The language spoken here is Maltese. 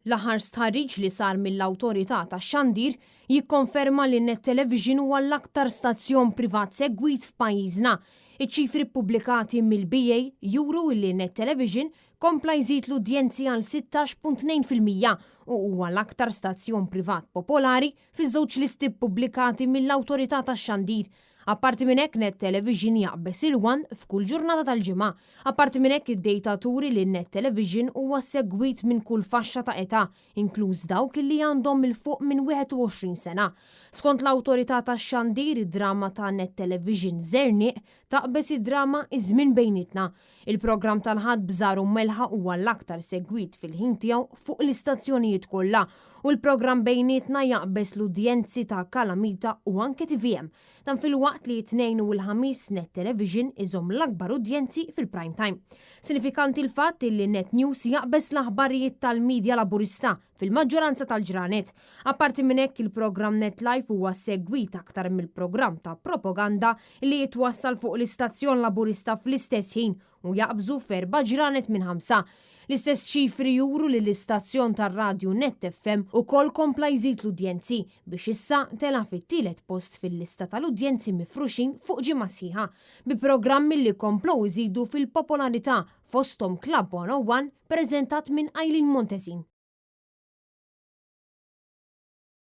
L-aħħar stħarriġ li sar mill-Awtorità tax-Xandir jikkonferma li Net Television huwa l-aktar stazzjon privat segwit f'pajjiżna. Iċ-ċifri ppubblikati mill-BA juru illi Net Television kompla jżid l-udjenzi għal 16.2% u huwa l-aktar stazzjon privat popolari fiż-żewġ listi ppubblikati mill-Awtorità tax-Xandir. Apparti minn hekk Net Television jaqbeż il-One f'kull ġurnata tal-ġimgħa. Apparti minn hekk id-data turi li Net Television huwa segwit minn kull faxxa ta' età, inkluż dawk li għandhom 'il fuq minn 21 sena. Skont l-Awtorità tax-Xandir id-drama ta' Net Television Żerniq taqbeż id-drama Iż-Żmien Bejnietna. Il-programm tal-Ħadd Bżar u Melħa huwa l-aktar segwit fil-ħin tiegħu fuq l-istazzjonijiet kollha u l-programm Bejnietna jaqbeż l-udjenzi ta' Kalamita u anke tvm. Dan filwaqt li t-Tnejn u l-Ħamis Net Television iżomm l-akbar udjenzi fil-prime time. Sinifikanti l-fatt illi Net News jaqbeż l-aħbarijiet tal-media Laburista fil-maġġoranza tal-ġranet. Apparti minn hekk il-programm Net Live huwa segwit aktar mill-programm ta' propaganda li jitwassal fuq l-istazzjon Laburista fl-istess ħin u jaqbżu f'erba' ġranet minn ħamsa. L-istess ċifri juru li l-istazzjon tar-radju Net FM ukoll kompla jżid l-udjenzi biex issa tela' fit-tielet post fil-lista tal-udjenzi mifruxin fuq ġimgħa sħiħa, bi programmi li komplow iżidu fil-popolarità fosthom Club 101 preżentat minn Eileen Montesin.